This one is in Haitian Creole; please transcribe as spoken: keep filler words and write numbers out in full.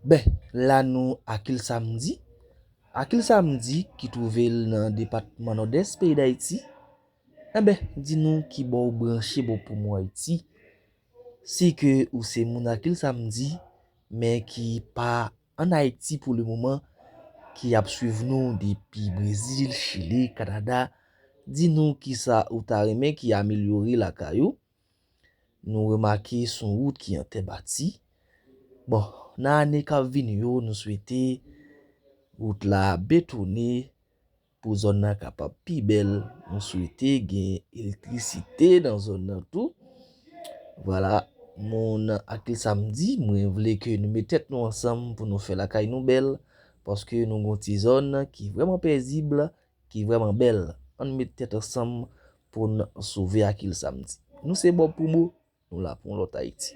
Ben, la nou Akil Samdi. Akil Samdi ki twouve l nan depatman Nòdès peyi Dayiti. Enben, di nou ki bò ou branche Bò Pou Mwen Ayiti. Si ke ou se moun Akil Samdi, men ki pa ann Ayiti pou le moman, ki ap swiv nou depi Brezil, Chili, Kanada, di nou kisa ou ta renmen ki amelyore lakay ou. Nou remake s on wout ki an tè bati. Bon, nan ane k ap vini yo, nou swete wout la betone pou zòn nan kapab pi bèl. Nou swete gen elektrisite nan zòn nan tou. Vwala, moun Akil Samdi, mwen vle ke nou met tèt nou ansanm pou nou fè lakay nou bèl, paske nou gon ti zòn ki vrèman pezib, ki vrèman bèl. Ann met tèt ansanm pou n sove Akil Samdi. Nou se Bò Pou Mwen, nou la pou yon lòt Ayiti.